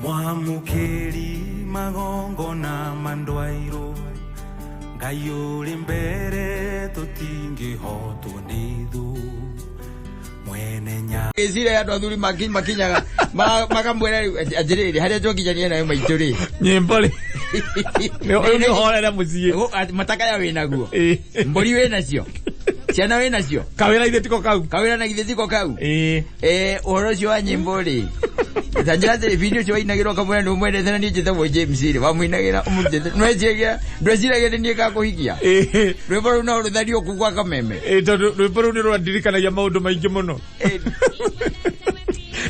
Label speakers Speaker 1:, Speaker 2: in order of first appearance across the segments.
Speaker 1: Mwamũkĩri magongona mandwairwo Ngai ũrĩ mbere tũtingĩhotwo nĩ thũ mwene nya
Speaker 2: Ngĩciria andũ athuri makinyaga makamwĩra rĩu atĩrĩrĩ harĩa twakinyania nayo maitũ rĩ
Speaker 3: nyĩmbo rĩ ũyũ nĩ ũhorere mũciĩ.
Speaker 2: Matakaya wĩ naguo.
Speaker 3: Ĩĩ.
Speaker 2: Mbũri wĩ nacio, ciana wĩ nacio.
Speaker 3: Kawĩra ithe tiko kau.
Speaker 2: Kawĩra na githĩ tiko kau.
Speaker 3: Ĩĩ.
Speaker 2: Ũhoro ũcio wa nyĩmbo rĩ, ta njĩra atĩrĩ, bindi ũcio wainagĩrwo ũkamwĩra nĩ ũmwendete na niĩ njĩtagwo James rĩ, wamũinagĩra ũmũrutĩte ndweciragia ndweciragia nĩ niĩ ngakũhikia.
Speaker 3: Ĩĩ.
Speaker 2: Rwĩmbo rũu no rũthario kuu gwa kameme.
Speaker 3: Ĩĩ, tondũ rwĩmbo rũu nĩ rwandirikanagia maũndũ maingĩ mũno.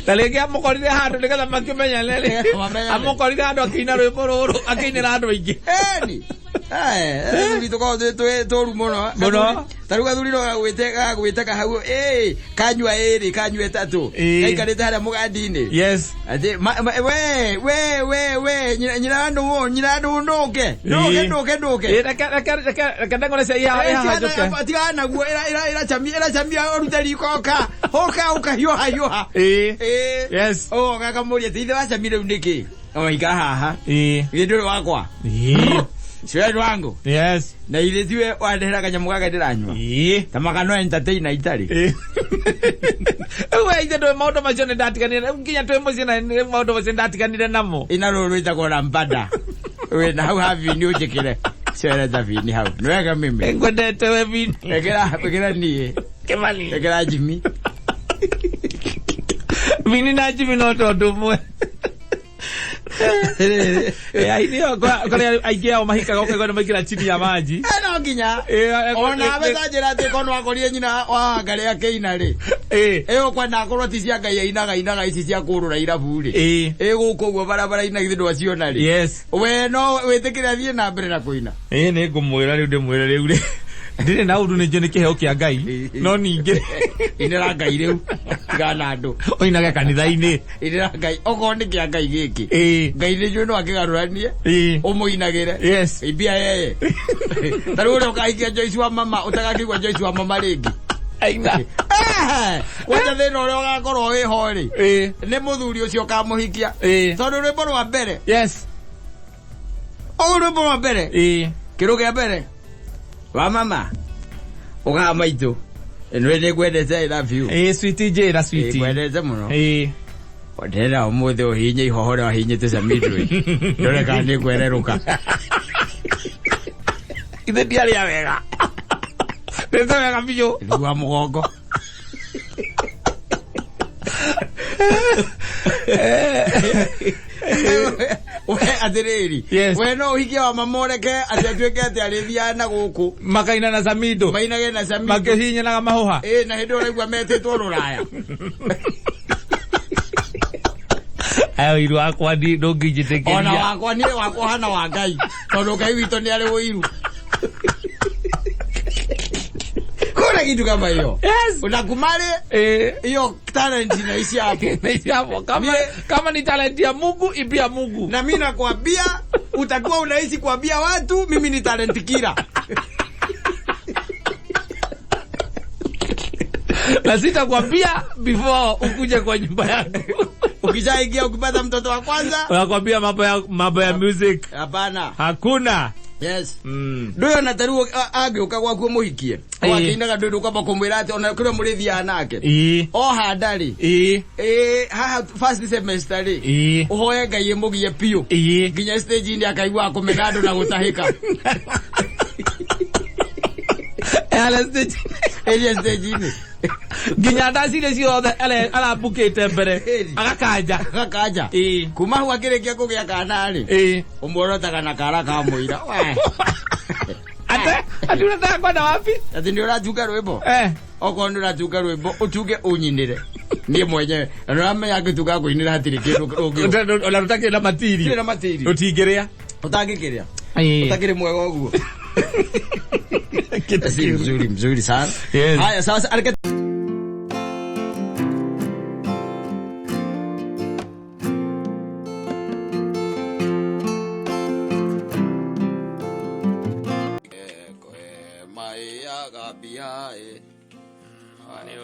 Speaker 3: Na rĩngĩ amũkorire handũ nĩgetha makĩmenyane rĩ.
Speaker 2: Mamenyane.
Speaker 3: Amũkorire handũ akĩina rwĩmbo rũrũ akĩinĩra andũ aingĩ.
Speaker 2: Eni. Athuri tũkoragwo twĩ tũru mũno.
Speaker 3: Mũno.
Speaker 2: Ta rĩu gathuri no gagwĩte kahau ĩ kanyua ĩrĩ kanyua ĩtatũ.
Speaker 3: Ĩĩ.
Speaker 2: Gaikarĩte harĩa mũgandi-inĩ.
Speaker 3: Yes.
Speaker 2: Atĩ we we we we nyina andũ nyina andũ ndũke ndũke
Speaker 3: Ĩĩ.
Speaker 2: ndũke ndũke.
Speaker 3: Ĩĩ, reke reke reke reke ndeng'ore cia ihaha njũke.
Speaker 2: Tigana naguo ĩracamia ĩracamia ũrute riko ũka ũka ũka hiũha hiũha.
Speaker 3: Ĩĩ.
Speaker 2: Ĩĩ.
Speaker 3: Yes.
Speaker 2: Oh, gakamũria atĩ ithe wacamia rĩu nĩkĩ? Oiga haha.
Speaker 3: Ĩĩ.
Speaker 2: Githĩ ndũrĩ wakwa?
Speaker 3: Ĩĩ.
Speaker 2: Siwe wangu.
Speaker 3: Yes.
Speaker 2: Na ithe tiwe wandehera kanyamũ gaka ndĩranyua.
Speaker 3: Ĩĩ.
Speaker 2: Ta makano entertainer itarĩ.
Speaker 3: Ĩĩ. Rĩu we ithe ndũĩ maũndũ macio nĩ ndatiganire rĩu nginya twĩ mũciĩ na nĩ maũndũ macio nĩ ndatiganire namo.
Speaker 2: Ina rũrũ rwĩtagwo rambada. Wĩna hau ha vini ũnjĩkĩre. Cereta vini hau. Nĩ wega mimi.
Speaker 3: Ngwendete we bini.
Speaker 2: Ĩkĩra ĩkĩra niĩ.
Speaker 3: Kĩmani.
Speaker 2: Ĩkĩra Jimmy.
Speaker 3: Bini na Jimmy no tondũ ũmwe. Aini kũrĩa aingĩ ao mahikaga ũkaigua nĩ maingĩra chini ya maji.
Speaker 2: No nginya. Ona we ta njĩra atĩ korwo akorire nyina wa Ngarĩ akĩina rĩ. Ĩyo kwenda akorwo ti cia Ngai ainaga inaga ici cia kũrũra irabu rĩ. Ĩ gũkũ ũguo barabara-inĩ githĩ ndwaciona rĩ.
Speaker 3: Yes.
Speaker 2: We no wĩtĩkĩre athiĩ na mbere na kũina.
Speaker 3: Ĩĩ nĩ ngũmwĩra rĩu ndĩmwĩre rĩu rĩ. Ndirĩ na ũndũ nĩ njũĩ nĩ kĩheo kĩa Ngai no ningĩ
Speaker 2: Inĩra Ngai rĩu. Tigana na andũ.
Speaker 3: ũinage kanitha-inĩ.
Speaker 2: Inĩra Ngai okorwo nĩ kĩa Ngai gĩkĩ. Ngai nĩ njũĩ no akĩgarũranie. Ũmũinagĩre.
Speaker 3: Yes.
Speaker 2: Imbia yeye. Ta rĩu ũrĩa ũkahikia Joyce wa mama ũtagakĩigua Joyce wa mama rĩngĩ.
Speaker 3: Aina.
Speaker 2: Kwanja thĩna ũrĩa ũgakorwo wĩho rĩ. Nĩ mũthuri ũcio ũkamũhikia. Tondũ rwĩmbo rwa mbere.
Speaker 3: Yes.
Speaker 2: Ũguo rwĩmbo rwa mbere. Kĩrũ kĩa mbere. Wa mama. Ũgaa maitũ. Nĩ nĩ ngwendete I love you.
Speaker 3: Ĩĩ sweetie njĩra sweetie.
Speaker 2: Ngwendete mũno.
Speaker 3: Ĩĩ.
Speaker 2: Ndĩrenda ũmũthĩ ũhinye ihoho ũrĩa wahinyĩte Samido. Ndore kana nĩ ngwererũka.
Speaker 3: Ithe ndiarĩa wega. Ndĩte wega biũ.
Speaker 2: Rua mũgongo. We atĩrĩrĩ.
Speaker 3: Yes.
Speaker 2: We no ũhikie wa mama ũreke atĩ atuĩke atĩ arĩthiaga na gũkũ.
Speaker 3: Makaina na Samido.
Speaker 2: Mainage na Samido.
Speaker 3: Makĩhihinyanaga mahũha.
Speaker 2: Ĩĩ na hĩndĩ ũraigua metĩtwo rũraya.
Speaker 3: Aya ũiru wakwa ndũngĩnjĩtĩkĩria.
Speaker 2: Ona wakwa niĩ wakwa hana wa Ngai. Tondũ Ngai witũ nĩ arĩ ũiru. Kuna kitu kama hiyo.
Speaker 3: Yes.
Speaker 2: Unakubali hiyo talent inaishia hapo.
Speaker 3: Inaishia hapo. Kama ni talent ya Mungu, ibia Mungu.
Speaker 2: Na mimi nakwambia utakuwa unaishi kuambia watu mimi ni talent killer.
Speaker 3: Na sitakwambia before ukuje kwa nyumba yangu.
Speaker 2: Ukishaingia ukipata mtoto wa kwanza,
Speaker 3: unakwambia mambo ya music.
Speaker 2: Hapana.
Speaker 3: Hakuna.
Speaker 2: Yes. Nduyo na taru agĩũka gwaku ũmũhikie. Wakĩinaga ndũĩ ndũkwamba kũmwĩra atĩ ona kũrĩa mũrĩthiaga nake. O handa rĩ. Haha first semester rĩ. Ũhoe Ngai ĩmũgie biũ. Nginya stage-inĩ akaigua kũmena andũ na gũtahĩka.
Speaker 3: Ala stage.
Speaker 2: Ĩrĩa stage-inĩ.
Speaker 3: Nginya ndacire ciothe arambukĩte mbere. Agakanja.
Speaker 2: Agakanja. Kuma hau akĩrĩkia kũgĩa kana rĩ. Ũmuorotaga na kara ka mũira.
Speaker 3: Ate, ati unataka kwenda wapi?
Speaker 2: Ati nĩ ũratunga rwĩmbo? Okorwo nĩ ũratunga rwĩmbo, ũtunge ũnyinĩre. Niĩ mwenyewe. Na nĩ ũramenya ngĩtunga ngũinĩra hatirĩ kĩndũ ũngĩ.
Speaker 3: Ona rũtakĩrĩ na matiri.
Speaker 2: Rũtirĩ na matiri.
Speaker 3: Rũtingĩrĩa.
Speaker 2: Ũtangĩkĩrĩa. Ũtakĩrĩ mwega ũguo. Si mzuri mzuri sana.
Speaker 3: Yes.
Speaker 2: Haya sasa areke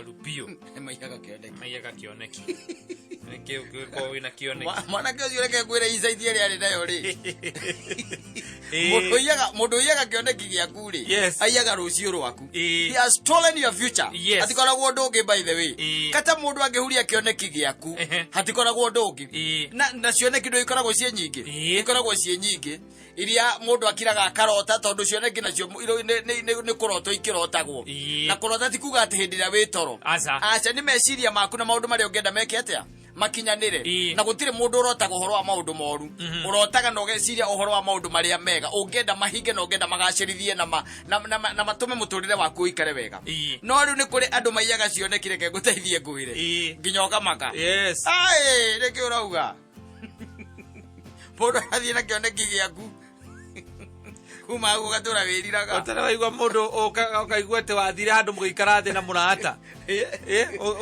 Speaker 3: Mũikaru biũ.
Speaker 2: Maiyaga kĩoneki.
Speaker 3: Maiyaga kĩoneki. Nĩkĩ ũngĩkorwo wĩna kĩoneki?
Speaker 2: Mwanake ũcio reke ngwĩre insight ĩrĩa arĩ nayo rĩ.
Speaker 3: Ĩĩ.
Speaker 2: Mũndũ ũiyaga kĩoneki gĩaku rĩ,
Speaker 3: Yes.
Speaker 2: aiyaga rũciũ rwaku.
Speaker 3: Ĩĩ.
Speaker 2: He has stolen your future.
Speaker 3: Yes.
Speaker 2: Hatikoragwo ũndũ ũngĩ by the way.
Speaker 3: Ĩĩ.
Speaker 2: Kata mũndũ angĩhuria kĩoneki gĩaku,
Speaker 3: Ehe.
Speaker 2: hatikoragwo ũndũ ũngĩ.
Speaker 3: Ĩĩ.
Speaker 2: Na cioneki ndũ ikoragwo ciĩ nyingĩ.
Speaker 3: Ĩĩ.
Speaker 2: Ikoragwo ciĩ nyingĩ iria mũndũ akiraga akarota tondũ cioneki nacio nĩ kũrotwo ikĩrotagwo.
Speaker 3: Ĩĩ.
Speaker 2: Na kũrota ti kuga atĩ hĩndĩ ĩrĩa wĩ toro.
Speaker 3: Aca.
Speaker 2: Aca nĩ meciria maku na maũndũ marĩa ũngĩenda meke atĩa makinyanĩre.
Speaker 3: Ĩĩ.
Speaker 2: Na gũtirĩ mũndũ ũrotaga ũhoro wa maũndũ moru. Ũrotaga na ũgeciria ũhoro wa maũndũ marĩa mega ũngĩenda mahinge na ũngĩenda magacĩrithie na matũme mũtũrĩre waku ũikare wega.
Speaker 3: Ĩĩ.
Speaker 2: No rĩu nĩ kũrĩ andũ maiyaga cioneki, reke ngũteithie ngwĩre.
Speaker 3: Ĩĩ.
Speaker 2: Nginya ũkamaka.
Speaker 3: Yes.
Speaker 2: Ai, nĩkĩ ũrauga? Mũndũ arathiĩ na kĩoneki gĩaku kuma hau ũgatũra wĩriraga.
Speaker 3: Ũtarĩ waigua mũndũ ũkaigua atĩ wathire handũ mũgĩikara thĩ na mũrata.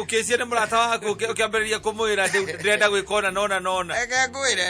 Speaker 3: Ũkĩcia nĩ mũrata waku ũkĩambĩrĩria kũmwĩra ndĩrenda gwĩka ũna nona nona.
Speaker 2: Reke ngwĩre.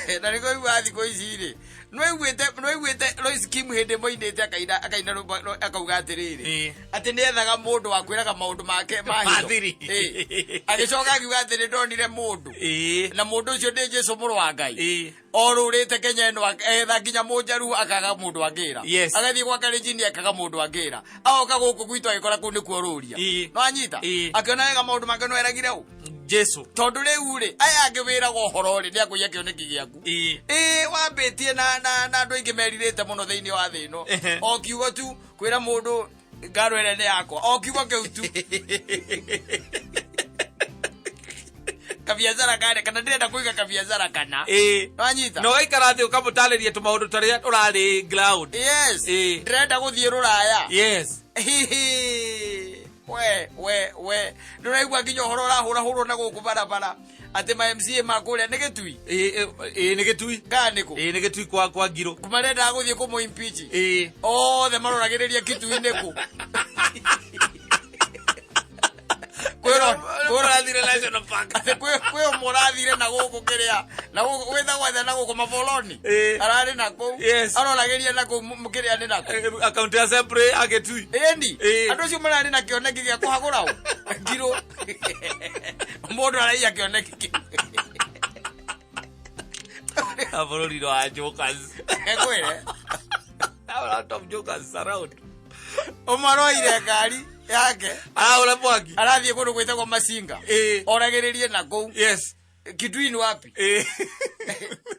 Speaker 3: Eh?
Speaker 2: Na nĩkũigua thikũ ici rĩ, nĩwaiguĩte Lois Kim hĩndĩ ĩmwe ainĩte akaina rwĩmbo akauga atĩrĩrĩ,
Speaker 3: Ĩĩ.
Speaker 2: atĩ nĩethaga mũndũ wa kwĩraga maũndũ make ma hitho.
Speaker 3: Ma thiri.
Speaker 2: Ĩĩ. Agĩcoka akiuga atĩ nĩ ndonire mũndũ
Speaker 3: Ĩĩ.
Speaker 2: na mũndũ ũcio nĩ Jesũ mũrũ wa Ngai.
Speaker 3: Ĩĩ.
Speaker 2: Orũrĩte Kenya ĩno etha nginya mũnjaruo akaga mũndũ angĩra.
Speaker 3: Yes.
Speaker 2: Agathiĩ gwa Kalenjin akaga mũndũ angĩra. Agoka gũkũ gwitũ agĩkora kũu nĩkuo rũria.
Speaker 3: Ĩĩ.
Speaker 2: Nĩwanyita?
Speaker 3: Ĩĩ.
Speaker 2: Akĩona wega maũndũ make no eragire ũ.
Speaker 3: Jesu.
Speaker 2: Tondũ rĩu rĩ, aya angĩ wĩraga ũhoro rĩ, nĩ akũiya kĩoneki gĩaku.
Speaker 3: Ĩĩ.
Speaker 2: Ĩĩ, wambĩtie na andũ aingĩ merirĩte mũno thĩinĩ wa thĩ ĩno.
Speaker 3: Ehe.
Speaker 2: O kiugo tu kwĩra mũndũ ngaro ĩrĩa nĩ yakwa. O kiugo kĩu tu. Kabiacara karĩa kana ndĩrenda kũiga kabiacara kana.
Speaker 3: Ĩĩ.
Speaker 2: Nĩwanyita?
Speaker 3: Na ũgaikara thĩ ũkamũtarĩria tũmaũndũ tũrĩa ũrarĩ ground.
Speaker 2: Yes.
Speaker 3: Ĩĩ.
Speaker 2: Ndĩrenda gũthiĩ rũraya.
Speaker 3: Yes.
Speaker 2: Hihi. We. Ndũraigua nginya ũhoro ũrahũrahũrwo na gũkũ barabara atĩ ma MCA ma kũrĩa nĩ Gĩtui.
Speaker 3: Ĩĩ, ĩĩ, nĩ Gĩtui.
Speaker 2: Kana nĩ kũ?
Speaker 3: Ĩĩ, nĩ Gĩtui kwa Ngirũ.
Speaker 2: Marendaga gũthiĩ kũmũ impeach.
Speaker 3: Ĩĩ.
Speaker 2: Othe maroragĩrĩria Kitui nĩ kũ? Kwĩro
Speaker 3: Ũrathire National Park.
Speaker 2: Atĩ kwĩ ũmwe ũrathire na gũkũ kĩrĩa na gũkũ gwĩtagwo atĩa na gũkũ maboloni.
Speaker 3: Ĩĩ.
Speaker 2: Ararĩ na kũu.
Speaker 3: Yes.
Speaker 2: Aroragĩria na kũu kĩrĩa nĩ na kũ.
Speaker 3: Akaunti ya Sempre ya Gĩtui.
Speaker 2: Ĩni.
Speaker 3: Ĩĩ.
Speaker 2: Andũ acio mararĩ na kĩoneki gĩa kũhagũra ũ. Ngirũ. Mũndũ araiya kĩoneki kĩu.
Speaker 3: Na bũrũri wa jokers.
Speaker 2: Ngwĩre.
Speaker 3: A lot of jokers around.
Speaker 2: Ũmwe aroire ngari yake.
Speaker 3: Arahũra mwaki.
Speaker 2: Arathiĩ kũndũ gwĩtagwo Masinga.
Speaker 3: Ĩĩ.
Speaker 2: Oragĩrĩrie na kũu.
Speaker 3: Yes.
Speaker 2: Kitui ni wapi?
Speaker 3: Ĩĩ.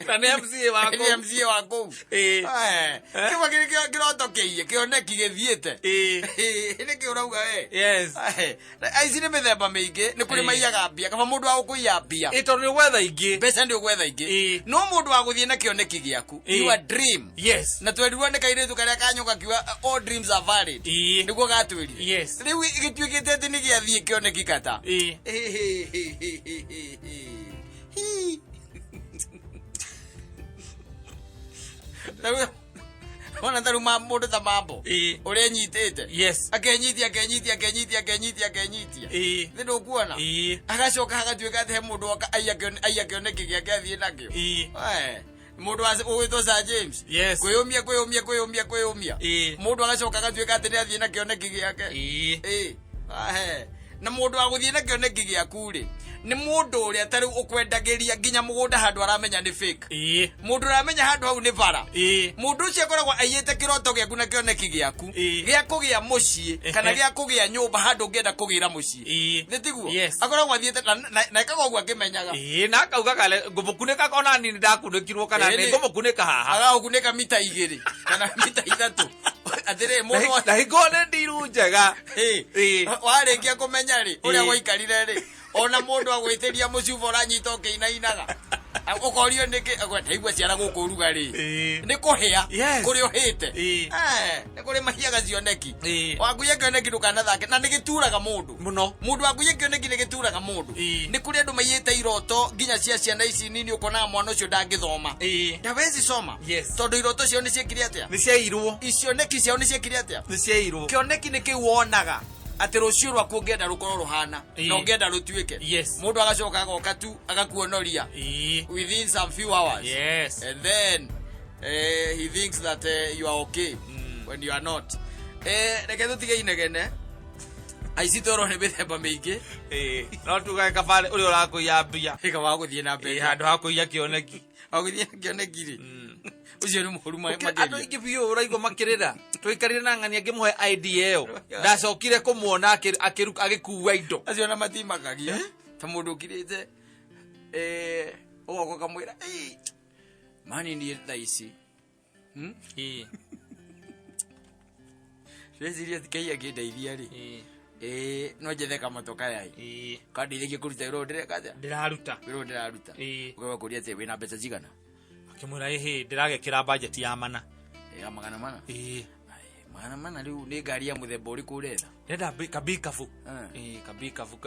Speaker 3: Na nĩ MCA wa
Speaker 2: Nĩ
Speaker 3: kũu.
Speaker 2: MCA wa kũu.
Speaker 3: Ĩĩ.
Speaker 2: Kĩmwe kĩrĩ kĩroto kĩiye, kĩoneki gĩthiĩte.
Speaker 3: Ĩĩ.
Speaker 2: Nĩkĩ ũrauga we?
Speaker 3: Yes.
Speaker 2: Aici nĩ mĩthemba mĩingĩ, nĩ kũrĩ
Speaker 3: Ĩĩ.
Speaker 2: maiyaga mbia, kaba mũndũ wa gũkũiya mbia.
Speaker 3: Ĩĩ, tondũ nĩ ũgwetha ingĩ.
Speaker 2: Mbeca nĩ ũgwetha ingĩ.
Speaker 3: Ĩĩ.
Speaker 2: No mũndũ wa gũthiĩ na kĩoneki gĩaku,
Speaker 3: Ĩĩ.
Speaker 2: your dream.
Speaker 3: Yes.
Speaker 2: Na twerirwo nĩ kairĩtu karĩa kanyũka kiuga all dreams are valid.
Speaker 3: Ĩĩ.
Speaker 2: Nĩguo gatwĩrire.
Speaker 3: Yes.
Speaker 2: Rĩu gĩtuĩkĩte atĩ nĩ gĩathiĩ kĩoneki kata.
Speaker 3: Ĩĩ.
Speaker 2: Wona ta rĩu mũndũ ta mambo
Speaker 3: Ĩĩ.
Speaker 2: ũrĩa enyitĩte.
Speaker 3: Yes.
Speaker 2: Akenyitia, akenyitia, akenyitia, akenyitia, akenyitia.
Speaker 3: Ĩĩ.
Speaker 2: Nĩ ndũkuona?
Speaker 3: Ĩĩ.
Speaker 2: Agacoka hagatuĩka atĩ he mũndũ woka aiya kĩoneki gĩake athiĩ nakĩo.
Speaker 3: Ĩĩ.
Speaker 2: We, mũndũ ũgwĩtwo Sir James.
Speaker 3: Yes.
Speaker 2: Kwĩyũmia, kwĩyũmia, kwĩyũmia, kwĩyũmia.
Speaker 3: Ĩĩ.
Speaker 2: Mũndũ agacoka agatuĩka atĩ nĩ athiĩ na kĩoneki gĩake.
Speaker 3: Ĩĩ.
Speaker 2: Ĩĩ. Ahe. Na mũndũ wa gũthiĩ na kĩoneki gĩaku rĩ, nĩ mũndũ ũrĩa ta rĩu ũkwendagĩria nginya mũgũnda handũ aramenya nĩ fake.
Speaker 3: Ĩĩ.
Speaker 2: Mũndũ ũramenya handũ hau nĩ bara.
Speaker 3: Ĩĩ.
Speaker 2: Mũndũ ũcio akoragwo aiyĩte kĩroto gĩaku na kĩoneki gĩaku
Speaker 3: Ĩĩ.
Speaker 2: gĩa kũgĩa mũciĩ kana gĩa kũgĩa nyũmba handũ ũngĩenda kũgĩra mũciĩ.
Speaker 3: Ĩĩ.
Speaker 2: Nĩ tiguo?
Speaker 3: Yes.
Speaker 2: Akoragwo athiĩte na ekaga ũguo akĩmenyaga.
Speaker 3: Ĩĩ, na akauga kale ngũmũkunĩka ona niĩ nĩndakunĩkirwo kana
Speaker 2: Ĩĩ,
Speaker 3: nĩ ngũmũkunĩka haha.
Speaker 2: Agagũkunĩka mita 2 kana mita 3. Atĩrĩrĩ, mũndũ wa-
Speaker 3: Na hingo nĩ ndiru njega.
Speaker 2: Ĩĩ.
Speaker 3: Ĩĩ.
Speaker 2: Warĩkia kũmenya rĩ, ũrĩa
Speaker 3: Ĩĩ.
Speaker 2: gwaikarire rĩ, ona mũndũ agwĩtĩria mũcuba ũranyita ũkĩinainaga. Ũkorio nĩkĩ, ndaigua ciana gũkũ ũrugarĩ.
Speaker 3: Ĩĩ.
Speaker 2: Nĩ kũhĩa,
Speaker 3: Yes.
Speaker 2: kũrĩa ũhĩte.
Speaker 3: Ĩĩ.
Speaker 2: Nĩ kũrĩ mahiaga cioneki.
Speaker 3: Ĩĩ.
Speaker 2: Wakuiya kĩoneki ndũkanathake, na nĩ gĩturaga mũndũ.
Speaker 3: Mũno.
Speaker 2: Mũndũ wakuiya kĩoneki nĩ gĩturaga mũndũ.
Speaker 3: Ĩĩ.
Speaker 2: Nĩ kũrĩ andũ maiyĩte iroto nginya cia ciana ici nini ũkonaga mwana ũcio ndangĩthoma.
Speaker 3: Ĩĩ.
Speaker 2: Ndawezi soma.
Speaker 3: Yes.
Speaker 2: Tondũ iroto ciao nĩ ciekire atĩa?
Speaker 3: Nĩ ciairwo.
Speaker 2: Icioneki ciao nĩ ciekire atĩa?
Speaker 3: Nĩ ciairwo.
Speaker 2: Kĩoneki nĩ kĩu wonaga atĩ rũciũ rwaku ũngĩenda rũkorwo rũhana
Speaker 3: Ĩĩ.
Speaker 2: na ũngĩenda rũtuĩke.
Speaker 3: Yes.
Speaker 2: Mũndũ agacoka agoka tu agakuonoria
Speaker 3: Ĩĩ.
Speaker 2: within some few hours.
Speaker 3: Yes.
Speaker 2: And then he thinks that you are okay when you are not. Reke tũtige inegene. Aici twerwo nĩ mĩthemba mĩingĩ.
Speaker 3: Ĩĩ, no tugage kabarĩ ũrĩa ũrakũiya mbia.
Speaker 2: Ĩka wa gũthiĩ na
Speaker 3: Ĩĩ,
Speaker 2: mbere.
Speaker 3: handũ ha kũiya kĩoneki.
Speaker 2: Wa gũthiĩ na kĩoneki rĩ. Ũcio nĩ mũũru
Speaker 3: Andũ
Speaker 2: makĩria.
Speaker 3: aingĩ biũ ũraigua makĩrĩra. Tũikarire na ng'ania ngĩmũhe idea ĩyo. Ndacokire kũmuona agĩkua indo.
Speaker 2: Acio ona matimakagia. Ta mũndũ ũkirĩte ũgoka ũkamwĩra, "Ĩ, mani niĩ thaa ici."
Speaker 3: Ĩĩ.
Speaker 2: Ndĩreciria atĩ Ngai angĩndeithia rĩ.
Speaker 3: Ĩĩ.
Speaker 2: Ĩĩ, no njethe kamotoka yai.
Speaker 3: Ĩĩ.
Speaker 2: Kandeithagia kũruta wĩra ũyũ ndĩreka atĩa?
Speaker 3: Ndĩraruta.
Speaker 2: Wĩra ũyũ ndĩraruta.
Speaker 3: Ĩĩ.
Speaker 2: Ũkaigua kũria atĩ wĩna mbeca cigana?
Speaker 3: Akĩmwĩra ĩhĩ ndĩragekĩra budget ya mana.
Speaker 2: Ĩĩ, ya magana mana.
Speaker 3: Ĩĩ.
Speaker 2: Ai, magana mana rĩu nĩ ngari ya mũthemba ũrĩkũ ũretha?
Speaker 3: Ndĩrenda kabikabu.
Speaker 2: Eh.
Speaker 3: Ĩĩ, kabikabu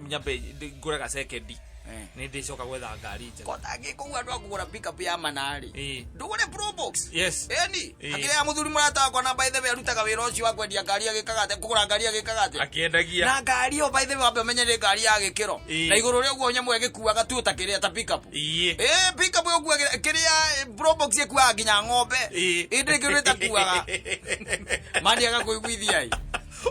Speaker 3: nyambe ngũre gacekendi.
Speaker 2: Eh.
Speaker 3: Nĩ ndĩcoka gwetha ngari njega.
Speaker 2: Kotangĩ kũu andũ a kũgũra pickup ya mana rĩ.
Speaker 3: Ĩĩ.
Speaker 2: Ndũgũre Probox.
Speaker 3: Yes.
Speaker 2: Ĩni,
Speaker 3: Ĩĩ.
Speaker 2: hakĩrĩ ya mũthuri mũrata wakwa na by the way arutaga wĩra ũcio wa kwendia ngari agĩkaga atĩa, kũgũra ngari agĩkaga atĩa.
Speaker 3: Akĩendagia.
Speaker 2: Na ngari ĩyo by the way wambe ũmenye nĩ ngari ya gĩkĩro.
Speaker 3: Ĩĩ.
Speaker 2: Na igũrũ rĩa ũguo nyamũ ĩgĩkuaga tu ta kĩrĩa ta pickup.
Speaker 3: Ĩĩ.
Speaker 2: Ĩĩ, pickup ĩgũkuagĩra kĩrĩa Probox ĩkuaga nginya ng'ombe.
Speaker 3: Ĩĩ.
Speaker 2: Ĩndĩ kĩndũ ĩtakuaga. Mani agakũiguithia ĩ.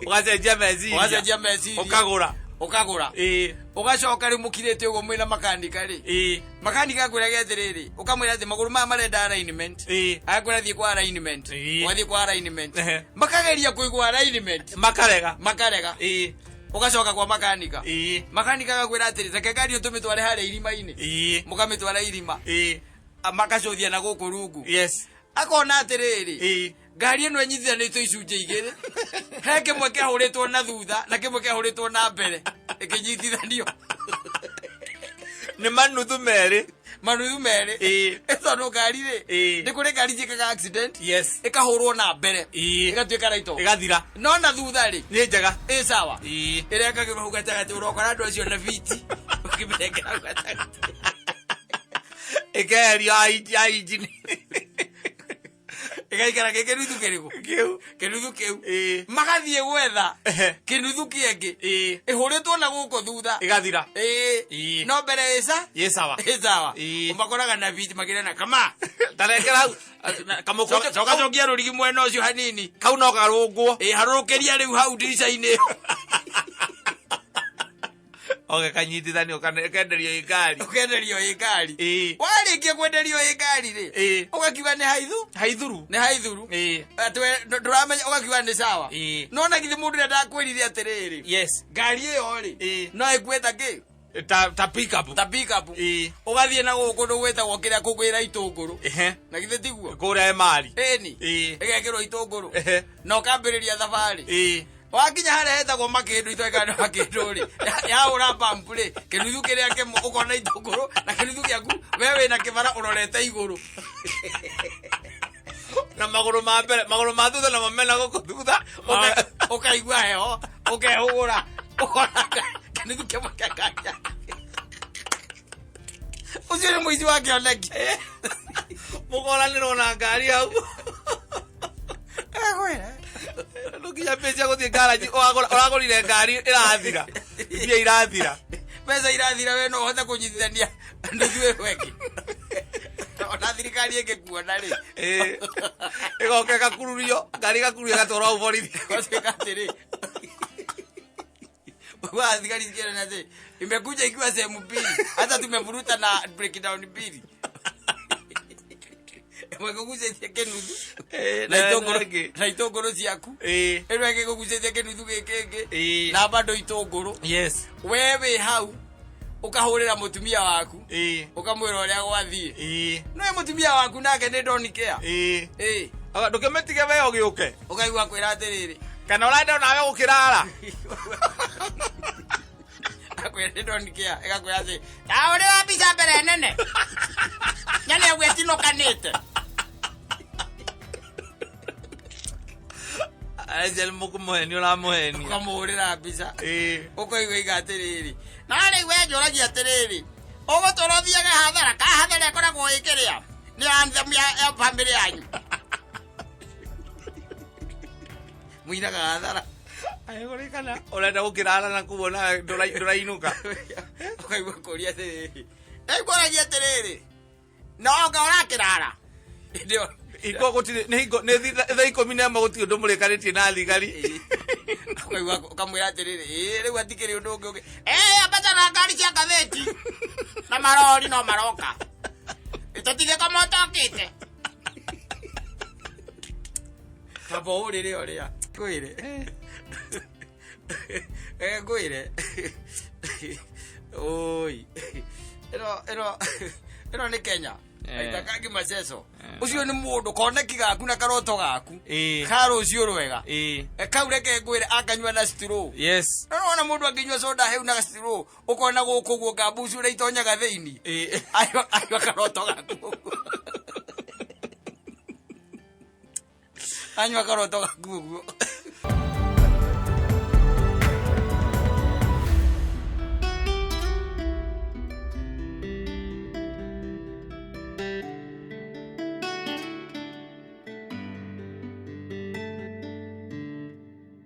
Speaker 3: Ũgacenjia meciria.
Speaker 2: Ũgacenjia meciria.
Speaker 3: Ũkagũra.
Speaker 2: Ũkagũra.
Speaker 3: Ĩĩ.
Speaker 2: Ũgacoka rĩu mũkirĩte ũguo mwĩna makanika rĩ.
Speaker 3: Ĩĩ.
Speaker 2: Makanika akwĩraga atĩrĩrĩ, ũkamwĩra atĩ magũrũ maya marenda alignment.
Speaker 3: Ĩĩ.
Speaker 2: Agakwĩra thiĩ kwa alignment.
Speaker 3: Ĩĩ.
Speaker 2: Ũgathiĩ kwa alignment.
Speaker 3: Ehe.
Speaker 2: Makageria kũigua alignment.
Speaker 3: Makarega.
Speaker 2: Makarega.
Speaker 3: Ĩĩ.
Speaker 2: Ũgacoka kwa makanika.
Speaker 3: Ĩĩ.
Speaker 2: Makanika agakwĩra atĩrĩ, reke ngari ĩyo tũmĩtware harĩa irima-inĩ.
Speaker 3: Ĩĩ.
Speaker 2: Mũkamĩtwara irima.
Speaker 3: Ĩĩ.
Speaker 2: Makacũthia na gũkũ rungu.
Speaker 3: Yes.
Speaker 2: Akona atĩrĩrĩ,
Speaker 3: Ĩĩ.
Speaker 2: ngari ĩno ĩnyitithanĩtio icunjĩ igĩrĩ. He kĩmwe kĩahũrĩtwo na thutha na kĩmwe kĩahũrĩtwo na mbere ĩkĩnyitithanio.
Speaker 3: Nĩ manuthu merĩ.
Speaker 2: Manuthu merĩ.
Speaker 3: Ĩĩ.
Speaker 2: Tondũ ngari rĩ,
Speaker 3: Ĩĩ.
Speaker 2: nĩ kũrĩ ngari ciĩkaga accident,
Speaker 3: Yes.
Speaker 2: ĩkahũrwo na mbere,
Speaker 3: Ĩĩ.
Speaker 2: ĩgatuĩka right off.
Speaker 3: Ĩgathira.
Speaker 2: No na thutha rĩ,
Speaker 3: Nĩ njega.
Speaker 2: ĩ sawa.
Speaker 3: Ĩĩ.
Speaker 2: Ĩrekagĩrwo hau gatagatĩ, ũrokora andũ acio na biti ũkĩmĩrengera hau gatagatĩ.
Speaker 3: Ĩkeherio ya injini.
Speaker 2: Ĩgaikara gĩ kĩnuthu kĩrĩkũ?
Speaker 3: Kĩu.
Speaker 2: Kĩnuthu kĩu.
Speaker 3: Ĩĩ.
Speaker 2: Magathiĩ gwetha
Speaker 3: Ehe.
Speaker 2: kĩnuthu kĩngĩ.
Speaker 3: Ĩĩ.
Speaker 2: Ĩhũrĩtwo na gũkũ thutha.
Speaker 3: Ĩgathira.
Speaker 2: Ĩĩ.
Speaker 3: Ĩĩ.
Speaker 2: No mbere ĩca.
Speaker 3: Ĩ sawa.
Speaker 2: Ĩ sawa.
Speaker 3: Ĩĩ.
Speaker 2: Ũmakoraga na biti makĩrena kama.
Speaker 3: Tarekera hau. Kamũkũnjo.
Speaker 2: Coka cokia rũrigi mwena ũcio hanini.
Speaker 3: Kau no karũngwo.
Speaker 2: Ĩ harũrũkĩria rĩu hau ndirica-inĩ ĩyo.
Speaker 3: Oke kanyitithanio kenderio ĩ ngari.
Speaker 2: Ũkenderio ĩ ngari.
Speaker 3: Ĩĩ.
Speaker 2: Warĩkia kwenderio ĩ ngari rĩ.
Speaker 3: Ĩĩ.
Speaker 2: Ũgakiuga nĩ haithu.
Speaker 3: Haithuru.
Speaker 2: Nĩ haithuru.
Speaker 3: Ĩĩ.
Speaker 2: Atĩ we ndũramenya ũgakiuga nĩ sawa.
Speaker 3: Ĩĩ.
Speaker 2: No na githĩ mũndũ ũrĩa ndakwĩrire atĩrĩrĩ.
Speaker 3: Yes.
Speaker 2: Ngari ĩyo rĩ.
Speaker 3: Ĩĩ.
Speaker 2: No ĩkue ta kĩ?
Speaker 3: Ta pick up.
Speaker 2: Ta pick up.
Speaker 3: Ĩĩ.
Speaker 2: Ũgathiĩ na gũkũ kũndũ gwĩtagwo kĩrĩa kũgwĩra itũngũrũ.
Speaker 3: Ehe.
Speaker 2: Na githĩ tiguo?
Speaker 3: Kũrĩa Emari.
Speaker 2: Ĩni.
Speaker 3: Ĩĩ.
Speaker 2: Ĩgekĩrwo itũngũrũ.
Speaker 3: Ehe.
Speaker 2: Na ũkambĩrĩria thabarĩ.
Speaker 3: Ĩĩ.
Speaker 2: Wakinya harĩa hetagwo makĩndũ itoĩ kana nĩ makĩndũ rĩ, yahũra pump rĩ, kĩnuthu kĩrĩa kĩmwe ũkona itũngũrũ na kĩnuthu gĩaku we wĩna kĩbara ũrorete igũrũ.
Speaker 3: Na magũrũ ma mbere, magũrũ ma thutha namo mena gũkũ thutha.
Speaker 2: Ũkaigua heho, ũkehũgũra, ũkona kĩnuthu kĩmwe kĩa ngari. Ũcio nĩ mũici wa kĩoneki.
Speaker 3: Mũkoranĩrwo na ngari hau.
Speaker 2: Ekwĩra.
Speaker 3: Ndũkinya mbia cia gũthiĩ ngaraji, ũragũrire ngari ĩrathira. Mbia irathira.
Speaker 2: Mbeca irathira we no ũhote kũnyitithania nuthu ĩyo ĩngĩ. Ona thirikari ĩngĩkuona rĩ.
Speaker 3: Ĩĩ. Ĩgoka ĩgakururio, ngari ĩgakururio ĩgatwarwo hau borithi.
Speaker 2: Gũtuĩka atĩrĩ. Wa thigari zikiona atĩ imekuja ikiwa sehemu mbili, hata tumevuruta na breakdown mbili. Ĩmwe ĩkũgucĩtie kĩnuthu
Speaker 3: Ĩĩ,
Speaker 2: na
Speaker 3: na
Speaker 2: itũngũrũ
Speaker 3: ĩngĩ.
Speaker 2: na itũngũrũ ciaku.
Speaker 3: Ĩĩ.
Speaker 2: Ĩno ĩngĩ ĩkũgucĩtie kĩnuthu gĩkĩ ĩngĩ
Speaker 3: Ĩĩ.
Speaker 2: na bado itũngũrũ.
Speaker 3: Yes.
Speaker 2: We wĩ hau ũkahũrĩra mũtumia waku
Speaker 3: Ĩĩ.
Speaker 2: ũkamwĩra ũrĩa gwathiĩ.
Speaker 3: Ĩĩ.
Speaker 2: No we mũtumia waku nake nĩ don't care.
Speaker 3: Ĩĩ.
Speaker 2: Ĩĩ.
Speaker 3: Aba, ndũkĩmĩtige we ũgĩũke.
Speaker 2: Ũkaigua kwĩra atĩrĩrĩ.
Speaker 3: Kana ũrenda onawe gũkĩrara.
Speaker 2: Akwĩra nĩ don't care. Ĩgakwĩra atĩ ta ũrĩra mbica mbere nene. Nyone ũguo ĩtinũkanĩte.
Speaker 3: Aca nĩ mũkũmũhenia ũramũhenia.
Speaker 2: Ũkamũhũrĩra mbica.
Speaker 3: Ĩĩ.
Speaker 2: Ũkaigua iga atĩrĩrĩ. Na rĩu we njũragia atĩrĩrĩ. Ũgũtũra ũthiage hathara. Ka hathara ĩkoragwo ĩkĩrĩa? Nĩ anthem ya bamĩrĩ yanyu. Mũinaga hathara.
Speaker 3: Agĩkũrĩkana. Ũrenda gũkĩrara na kũu nawe ndũrainũka.
Speaker 2: Ũkaigua kũria atĩrĩrĩ. Ĩkũragia atĩrĩrĩ. No anga ũrakĩrara. Hĩndĩ ĩyo
Speaker 3: Hingo gũtirĩ nĩ hingo nĩ thaa 11 gũtirĩ ũndũ mũrĩkanĩtie na thigari.
Speaker 2: Ũkaigua ũkamwĩra atĩrĩrĩ, ĩĩ rĩu hatikĩrĩ ũndũ ũngĩ ũngĩ. Eh, ambata na ngari cia ngathĩti na marori no maroka. Tũtige kama ũtokĩte. Kaba ũrĩre ũrĩa. Ngwĩre. Eh, ngwĩre. Oi. Ĩno ĩno ĩno nĩ Kenya. Aita kangi maceco. Ũcio nĩ mũndũ koneki gaku na karoto gaku. Ka rũciũ rwega. Eh, Kau reke ngwĩre akanyua na straw.
Speaker 3: Yes.
Speaker 2: No wona mũndũ angĩnyua soda heu na straw ũkona gũkũ guo ngambucu ũrĩa itonyaga thĩinĩ. Ayo ayo karoto gaku. Anyua karoto gaku ũguo.